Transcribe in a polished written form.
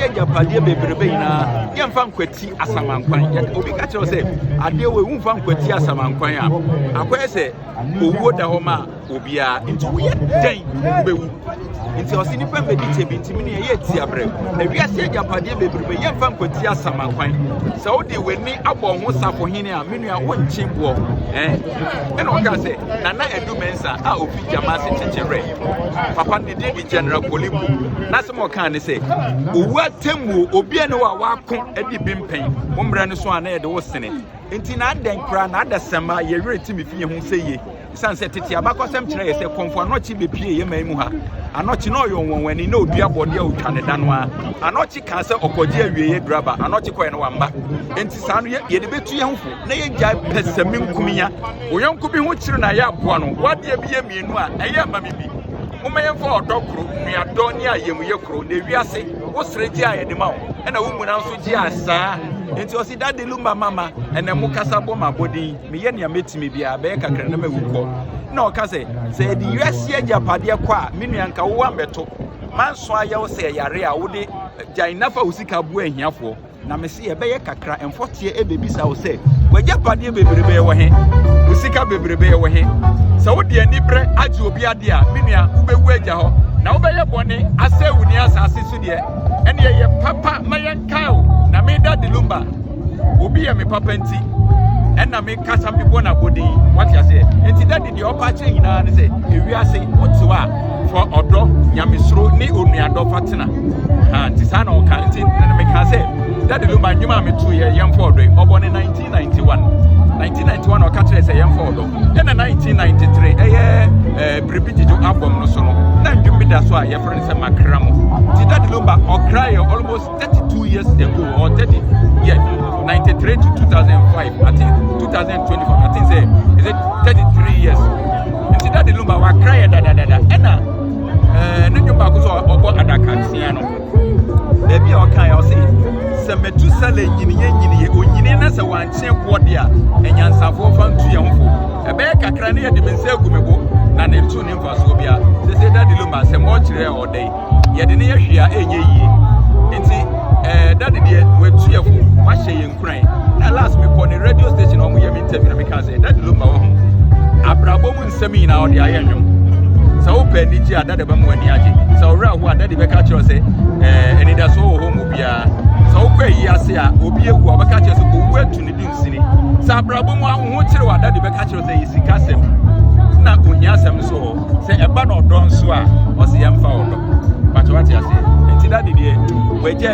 Agyapadeɛ bebrebe nyinaa, yɛmfa nkwati asamankwan. Obi ka kyerɛ wo sɛ adeɛ wei womfa nkwati asamankwan a, akɔyɛ sɛ owuo da hɔ ma obiara, nti woyɛ dɛn wobɛwu. Nti ɔse nnipa mbɛdi kyɛ bi, nti mene ɛyɛ ti abrɛ na wiase agyapadeɛ bebrebe yɛmfa nkwati asamankwan. Sɛ wode w'ani abɔ ho safohene a, me nua, wonkye boɔ. Ɛna ɔka sɛ Nana Adu Mensah a ofi Gyamase Kyekyerɛ papa ne din de General Koliko, n'asɛm a ɔkaa ne sɛ owu atemmuo, obi a ne wɔ a wako adi bi mpɛn wo mmerɛ no so a na yɛde wo sene, nti na adɛn koraa na adasɛm a yɛwerɛ timi fi yɛn ho sɛ yie, ɛsiane sɛ tete abakɔsɛm kyerɛ yɛ sɛ Kɔmfo Anɔkye bɛpie yɛ man mu ha. Anɔkye na ɔyɛ ɔnwanwani na ɔdua bɔdeɛ a ɔtwa ne da no a. Anɔkye kaa sɛ ɔkɔgye awieeɛ duraba. Anɔkye kɔɛ no wamba. Nti saa no yɛde bɛtu yɛn ho fo na yɛgyae pɛsɛmenkominya. Wo yɔnko bi ho kyere na yɛ aboa no. Wadeɛ bi yɛ mmienu a, ɛyɛ ma me bi. Momma yɛmfa ɔdɔ koro, nuadɔ ne ayamyɛ koro, na ewiase wo sere gye a yɛde ma wo, ɛna wo muna nso gye a saa. Nti ɔsi Daddy Lumba mama ɛnɛ mo kasa bɔ ma abɔdin, meyɛ nea mɛtumi biara, bɛyɛ kakra na mawu kɔ. Na ɔka sɛ sɛ yɛde wiase agyapadeɛ kɔ a, me nua, nka wo ambɛto manso ayɛ wo sɛ yare a wode gyae nafa wo sika boa ahiafoɔ. Na mese yɛbɛyɛ kakra mfɔteɛ ɛbɛbisa wo sɛ w'agyapadeɛ bebrebe wɔ he, wo sika bebrebe wɔ he? Sɛ wode ani berɛ agye obi adeɛ a, me nua, wobɛwu agya hɔ, na wobɛyɛ bɔne asɛ wo ni asase so deɛ, ɛne ɛyɛ papa ma yɛnkae wo. Na me Daddy Lumba, obi yɛ me papa nti ɛna me kasa mebɔ no abɔdin, wate aseɛ? Nti Daddy deɛ ɔpa akyerɛ nyinaa ne sɛ ewiase wote hɔ a, fa ɔdɔ, nyamesuro ne onuadɔ fa tena ha. Nti saa na ɔka. Nti na meka sɛ Daddy Lumba nnwom a meto yɛ Yɛmfa Ɔdɔ yi, ɔbɔ ne 1991. 1991 ɔka kyerɛ sɛ yɛmfa ɔdɔ. Ɛna 1993 ɛyɛ Biribi Gyegyo album no so no, na nnwom bi da so a yɛfrɛ no sɛ Makra Mo. Nti Daddy Lumba ɔkra yɛ almost 32 years ago or 30, yeah, 93 to 2005, I think 2024, I think say is it 33 years. Nti Daddy Lumba wakra yɛ dadadada. Ɛna ne nnwom baako so ɔbɔ Adakatea no, baabi a ɔka yɛ ɔse sɛ Metusale nyiniyɛ nyiniyɛ onyini na sɛ wankye boɔ de a, anyansafoɔ fa ntu yɛn ho fo, ɛbɛyɛ kakra ne yɛde me nsa agu me bo na ne to ne mfasoɔ bia. Sɛ Daddy Lumba sɛ mɔkyerɛ a ɔda yi yɛde ne yɛ hwee a ɛnyɛ yie. Nti Daddy deɛ watu yɛ fo, wahyɛ yɛn nkuran. Na last mekɔ ne radio station a wɔyɛ me interview na meka sɛ Daddy Lumba wɔ ho abrabɔ mu nsɛm nyinaa ɔde ayɛ nnwom. Sɛ wopɛ anigye a, Daddy bɛma w'ani agye. Sɛ ɔwerɛ aho a, Daddy bɛka kyerɛ wo sɛ anidasoɔ wɔ hɔ mu biara. Sɛ wokɔ ayi ase a obi awu a, ɔbɛka kyerɛ sɛ owu atu ne di nsini. Sɛ abrabɔ mu ahoho kyerɛ wo a, Daddy bɛka kyerɛ wo sɛ yɛ sika asɛm na ohia asɛm nso wɔ. Sɛ ɛba na ɔdɔ nso a, ɔsɛ yɛmfa ɔdɔ pakyɛ, wate aseɛ? Nti Daddy deɛ wagya.